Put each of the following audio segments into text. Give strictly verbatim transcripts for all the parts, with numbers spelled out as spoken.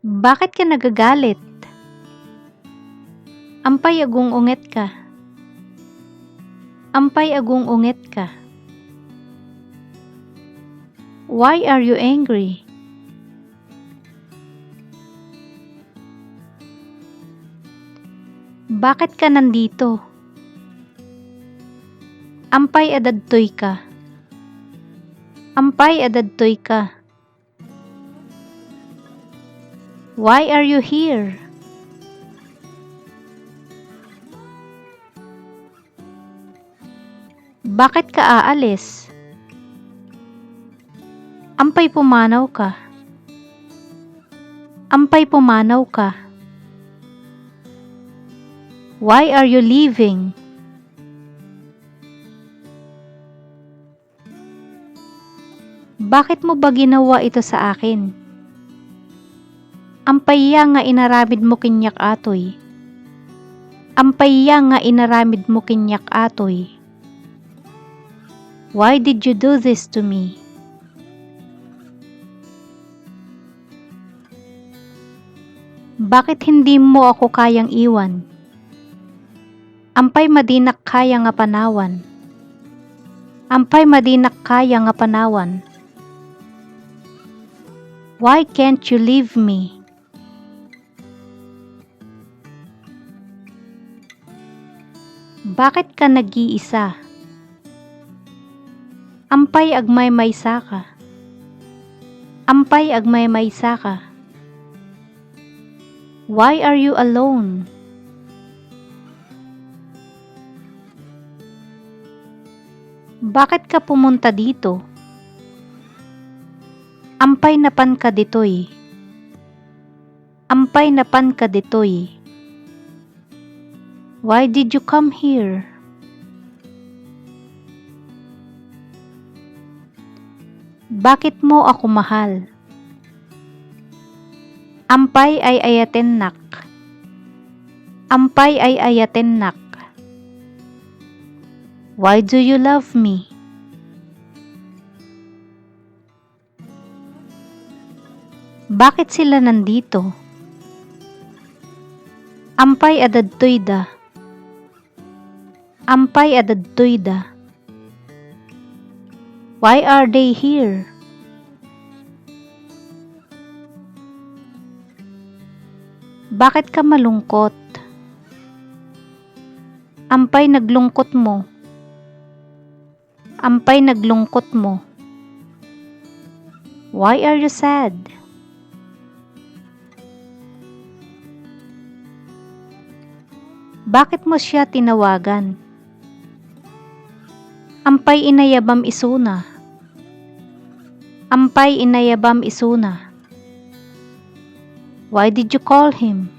Bakit ka nagagalit? Ampay agung-unget ka. Ampay agung-unget ka. Why are you angry? Bakit ka nandito? Ampay adadtoy ka. Ampay adadtoy ka. Why are you here? Bakit ka aalis? Ampay pumanaw ka. Ampay pumanaw ka. Why are you leaving? Bakit mo ba ginawa ito sa akin? Ampay ya nga inaramid mo kaniak atoy. Ampay ya nga inaramid mo kaniak atoy. Why did you do this to me? Bakit hindi mo ako kayang iwan? Ampay madinak kaya nga panawan. Ampay madinak kaya nga panawan. Why can't you leave me? Bakit ka nag-iisa? Ampay agmaymaysa ka. Ampay agmaymaysa ka. Why are you alone? Bakit ka pumunta dito? Ampay napan ka ditoy. Ampay napan ka ditoy. Why did you come here? Bakit mo ako mahal? Ampay ay-ayatennak. Ampay ay-ayatennak. Why do you love me? Bakit sila nandito? Ampay adadtoyda. Ampay adadtoyda. Why are they here? Bakit ka malungkot? Ampay naglungkot mo. Ampay naglungkot mo. Why are you sad? Bakit mo siya tinawagan? Ampay inayabam isuna. Ampay inayabam isuna. Why did you call him?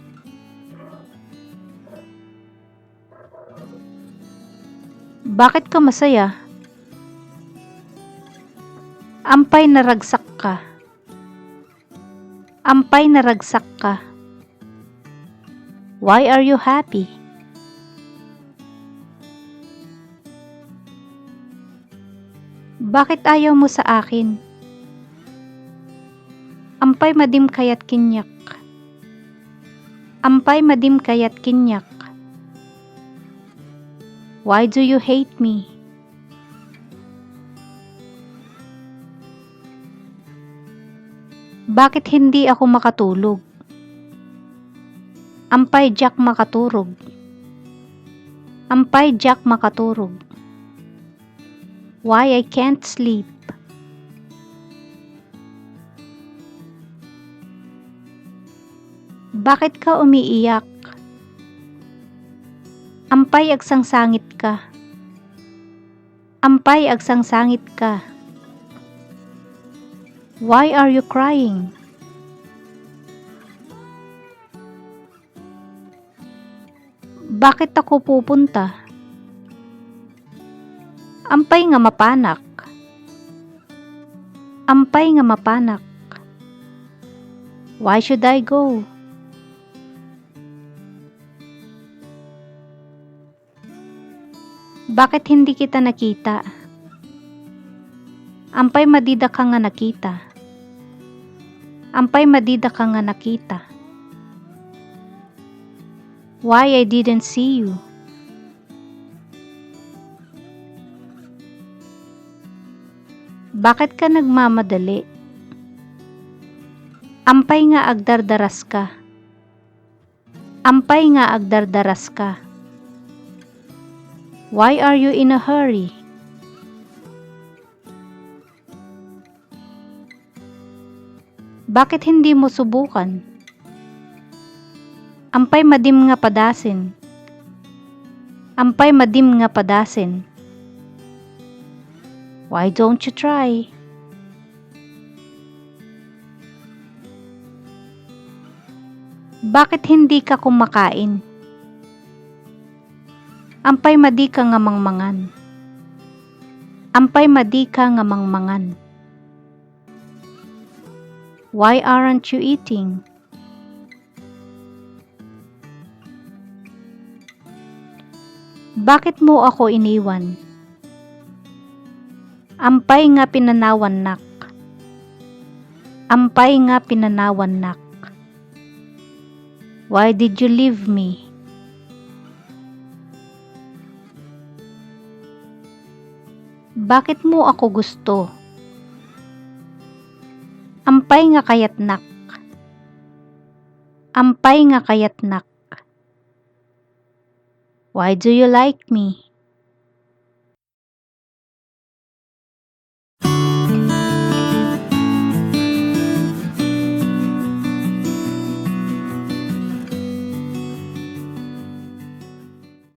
Bakit ka masaya? Ampay naragsak ka. Ampay naragsak ka. Why are you happy? Bakit ayaw mo sa akin? Ampay madim kayat kaniak. Ampay madim kayat kaniak. Why do you hate me? Bakit hindi ako makatulog? Ampay diak makaturog. Ampay diak makaturog. Why I can't sleep? Bakit ka umiiyak? Ampay agsangsangit ka. Ampay agsangsangit ka. Why are you crying? Bakit ako pupunta? Ampay nga mapanak. Ampay nga mapanak. Why should I go? Bakit hindi kita nakita? Ampay madidaka nga nakita. Ampay madidaka nga nakita? Why I didn't see you? Bakit ka nagmamadali? Ampay nga agdardaraska? Ampay nga agdardaraska? Why are you in a hurry? Bakit hindi mo subukan? Ampay madim nga padasin? Ampay madim nga padasin? Why don't you try? Bakit hindi ka kumakain? Ampay madi ka nga mangmangan? Ampay madi ka nga mangmangan? Why aren't you eating? Bakit mo ako iniwan? Ampay nga pinanawannak? Ampay nga pinanawannak? Why did you leave me? Bakit mo ako gusto? Ampay nga kayatnak? Ampay nga kayatnak? Why do you like me?